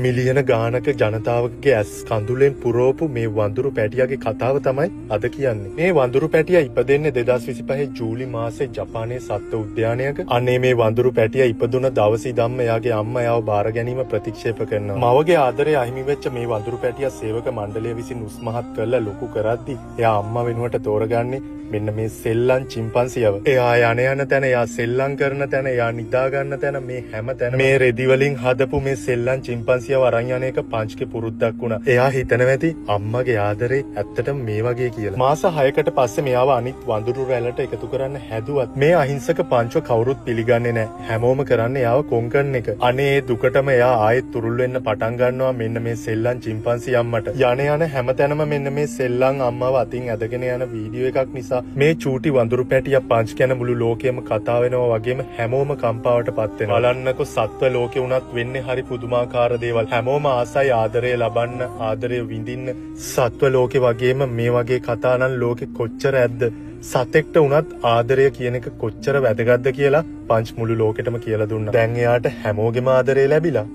මිලියන ගානක ජනතාවකගේ ඇස් කඳුලෙන් පුරවපු මේ වඳුරු පැටියාගේ කතාව තමයි අද කියන්නේ. මේ වඳුරු පැටියා ඉපදෙන්නේ 2025 ජූලි මාසේ ජපානයේ සත්ව උද්‍යානයක. අනේ මේ වඳුරු පැටියා ඉපදුන දවසේ ඉඳන්ම එයාගේ අම්මා එයාව බාර ගැනීම ප්‍රතික්ෂේප කරනවා. මවගේ ආදරය අහිමි වෙච්ච මේ වඳුරු පැටියා සේවක මණ්ඩලය විසින් උස්මහත් කරලා ලොකු කරද්දි එයා අම්මා වෙනුවට තෝරගන්නේ මෙන්න මේ සෙල්ලම් චිම්පන්සියව. එයා යන යන තැන, එයා සෙල්ලම් කරන තැන, එයා නිදා ගන්න තැන, මේ හැම තැනම මේ රෙදි වලින් හදපු මේ සෙල්ලම් චිම්පන්සියව අරන් යන එක පංච්ගේ පුරුද්දක් වුණා. එයා හිතනවා ඇති අම්මගේ ආදරේ ඇත්තටම මේ වගේ කියලා. මාස 6කට පස්සේ මෙයාව අනිත් වඳුරු රැළට එකතු කරන්න හැදුවත් මේ අහිංසක පංචව කවුරුත් පිළිගන්නේ නැහැ. හැමෝම කරන්නේ එයාව කොන් කරන එක. අනේ ඒ දුකටම එයා ආයෙත් තුරුල් වෙන්න පටන් ගන්නවා මෙන්න මේ සෙල්ලම් චිම්පන්සි අම්මට. යන යන හැම තැනම මෙන්න මේ සෙල්ලම් අම්මව අතින් ඇදගෙන යන වීඩියෝ එකක් නිසා මේ චූටි වඳුරු පැටියා පංච් ගැන මුළු ලෝකෙම කතා වෙනවා වගේම හැමෝම කම්පාවට පත් වෙනවා. බලන්නකො සත්ව ලෝකෙ වුණත් වෙන්නේ හරි පුදුමාකාර දේවල්. හැමෝම ආසයි ආදරය ලබන්න, ආදරය විඳින්න. සත්ව ලෝකෙ වගේම මේ වගේ කතා නම් ලෝකෙ කොච්චර ඇද්ද? සතෙක්ට වුණත් ආදරය කියන එක කොච්චර වැදගත්ද කියලා පංච් මුළු ලෝකෙටම කියලා දුන්නා. දැන් එයාට හැමෝගෙම ආදරය ලැබිලා.